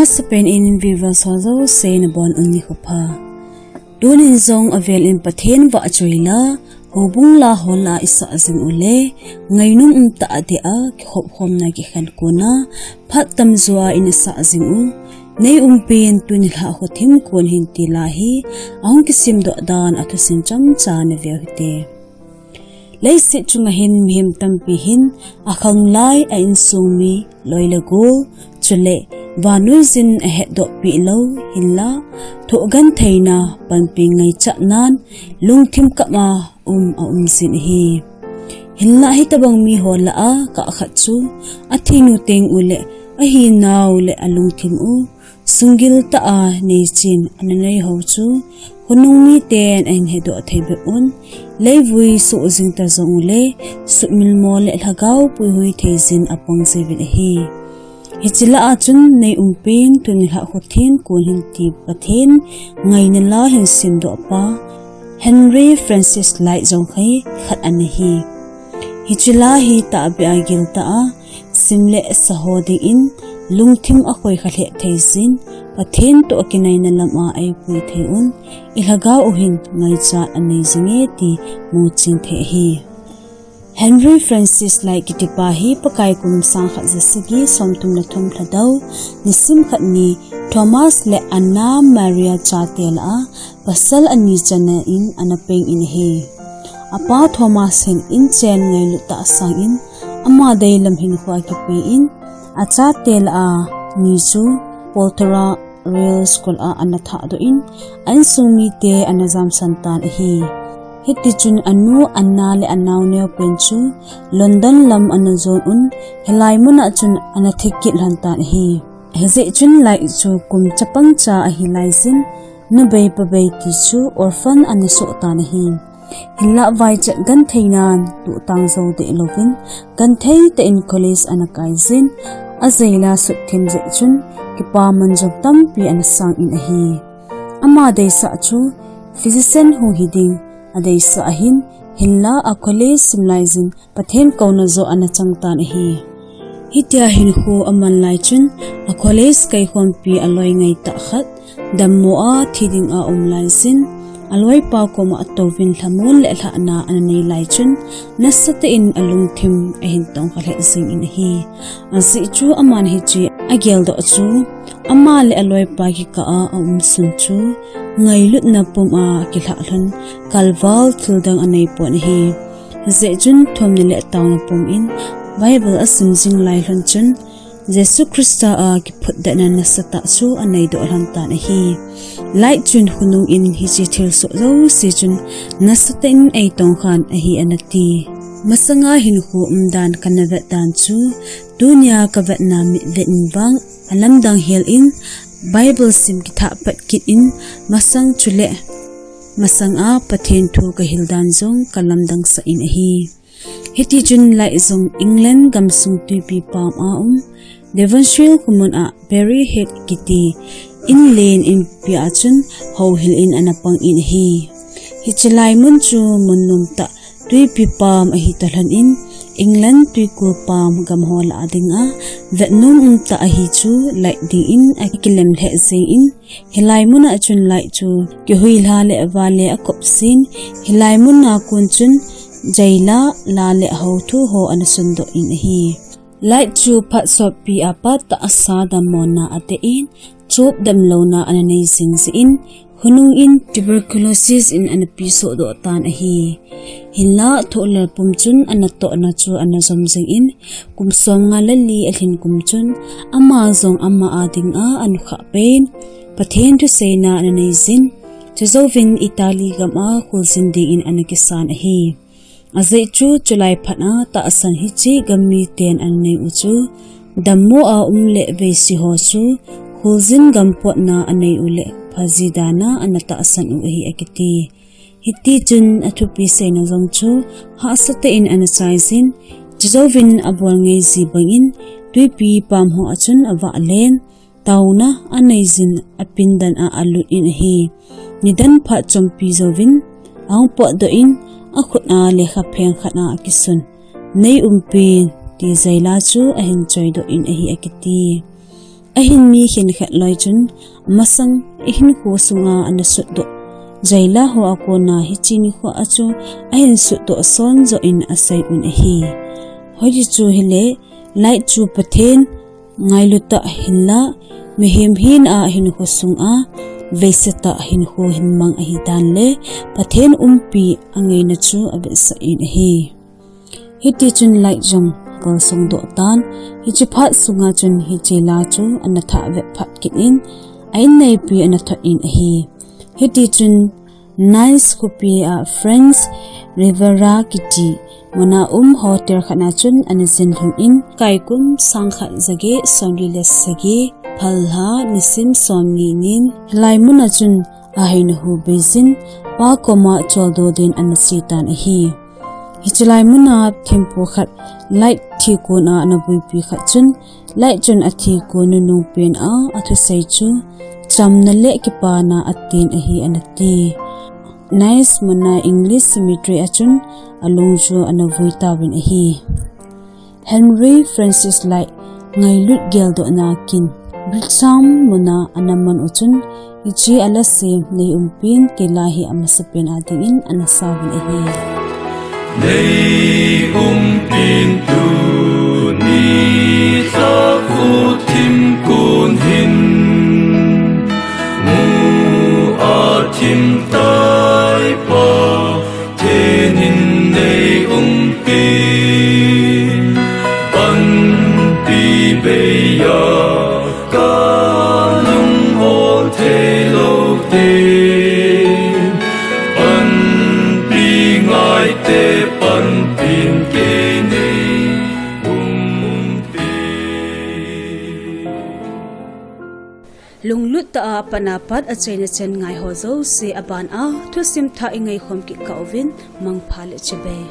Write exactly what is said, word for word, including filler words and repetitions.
Amasapen in viewers ho jouse nabonun nikho pha. Tunin jong avel in Pathen vahchoi la, houbung la ho lah a isah jing u le, ngainom umtah a dei a, kihopkhomna kikhen kona, phat tamjo a in isah jing u, Nei umpen tuni lhah khothim kon hin ti la hi, ahung kisimdoh dan a thusim chomcha naveu hite. Leiset chunga hin mihem tampi hin, akhanglai a insung mi, loi le gol, chule, vannoi jin ahetdohpeh lou, hinla, thohgentheina, panpi ngaichatnan, lungthim kap a um aum jin ahi. Hinla hitobang miho lah a, kah khat chu, athinu teng u le, ahinau le alungthim u, sunggil tah a neichen ana nei ho chu, khonung miten ahin hedoh thei bep un, leivui soh jing ta jong u le, sumilmo le lhagao puihui thei jin apang jiuvin ahi. Hiche lah a chun Nei umpen tuni lhah khothim kon hin ti Pathen ngaina la hin simdoh pa Henry Francis Lyte jong hi khat ana hi. Hiche la hi tahbeh a giltah a, sim le sa ho dingin, lungthim akhoikha lheh thei jin, Pathen toh kinaina lam a eipui thei un, ilhagao u hin ngaichat anei jinge ti muchen thei ahi. Henry Francis Lyte kitipa hi Pakai kum sangkhat jasagi somthum le thum Lhadou, nisim khat ni Thomas le Anna Maria chate lah a pasal ani channa in ana peng in ahi. Apa Thomas hin inchen ngailut tah sangin ama deilam hinkho akipe in, achate lah a ni chu Poltoura Royal School a ana thahdoh in, a insung mite ana jamsan tan ahi. Hitichun anu Anna le anao neopen chu London lam ana jon un, hilai mun a chun ana thi kit lhon tan ahi. Hijeh chun Lyte chu kum chapang cha ahi laijin, nubei pabei ti chu orphan ana soh tan ahi. Hinlah vaichat gentheinan tuhtang jou deh louvin, genthei tah in college ana kai jin, ajaila sutthem jeh chun kipaman jong tampi ana sang in ahi. Ama deisah chu physician hung hi ding adeisah ahin, hinla a college sim laijin Pathen kouna joh ana chang tan ahi. Hitia hinkho aman lai chun, a college kaikhompi aloi ngaitah khat, dammo a thi ding a um laijin, aloipa koma atouvin lhamon le lhahna ana nei lai chun, nasatah in alungthim ahin tongkha lheh jing in ahi. Ajeh chu aman hiche ageldoh chu, ama le aloipa kikah a aumsun chu, ngailutna pum a kilhah lhon, kalval thildang anei pon ahi. Hijeh chun thumna le taona pum in Bible asim jing lai lhon chun, Jesu Christa a kiphutdetna nasatah chu aneidoh lhon tan ahi. Lyte chun khonung in hiche thilsoh jouse chun nasatah in eitongkhan ahi anati. Masanga hinkho umdan kana vet dan chu, tunia kavetna mitvet in vang alamdang hel in, Bible sim kithah pat kit in, masang chule masanga Pathen thu kahil dan jong kalamdang sah in ahi. Hitichun Lyte jong England gamsung twipi pam a um, Devonshire khomun a Berry Head kiti inlen inpi a chun houhil in ana pang in ahi. Hiche lai mun chu mun nomtah twipi pam ahi talhon in, England twikul pam gamho lah a dinga vetnom umtah ahi chu Lyte dingin akilem lheh jeng in, hilai mun a chun Lyte chu kihuilha le vale akop jin, hilai mun a kon chun jaila, la le hou thu ho ana sundoh in ahi. Lyte chu phat sotpi a pat tahsa dammona adei in, chop damlouna ana nei jing jeh in, khonung in tuberculosis in ana pisohdoh tan ahi. Hinlah thohlel pum chun anatohna chu ana jom jing in, kum somnga le li alhin kum chun, ama jong ama a dinga anukhah pen Pathen thuseina ana nei jin, chujouvin Italy gam a kholjin dingin ana kisan ahi. Ajeh chu chulai phat a tahsan hiche gam miten ana nei u chu, dammo a um le veisi ho chu kholjin gam potna anei u le phaji dan a ana tahsan u ahi akiti. Hitichun athupi seina jong chu hahsatah in ana chaijin, chujouvin abol ngai ji bangin twipi pam ho a chun avah len, taona anei jin apindan a alut in ahi. Nidan phat chompi jouvin ahung potdoh in, akhut a lekha pheng khat a akisun, Nei umpen ti jaila chu ahin choidoh in ahi akiti. Ahin mi khenkhat loi chun, amasang ihinkho sunga ana sutdoh jaila ho a kona hiche nikho a chu ahin sutdoh son joh in asei un ahi. Hoiti chu hile, Light chu Pathen ngailu tah hinla, mihem hina hinkho sunga veisa tah hinkho hin mang ahidan le Pathen umpi angaina chu avetsah in ahi. Hitichun Light jong akalsong doh tan, hiche phat sunga chun hiche la chu ana thah vet phat kit in, a-in neipi ana thot in ahi. Hitichun Nice khopi a France, Riviera kiti muna um hotel khat na chun ana jen lhun in, kaikum sang khat ja get somli le sagi, phalha nisim somni nin, hilai muna chun ahaina hu beijin, pa koma choldo din ana che tan ahi. Hiche lai muna thempu khat Light thi kon a ana vuipi khat chun, Light chun athi kon nunung pen a athusei chu chamna le kipana atin ahi ana ti. Nice muna English cemetery a chun alung chu ana vui tauvin ahi. Henry Francis Light ngailut geldohna kin Brixham muna ana man u chun, hiche ala sem Nei umpin kila hi amasapen a dingin ana sauvin ahi. Nei umpin tuni tha khu thim kon hin, mu a thim tai Pathen in nei umpin, panpi bei a kalung hol thei lou te, panpi ngai te, panpin kei nei umpin. Lunglut tah a apat apat achaina chan ngai ho jouse aban a thusim thah i ngaikhom kit kah uvin, mangpha le chibai.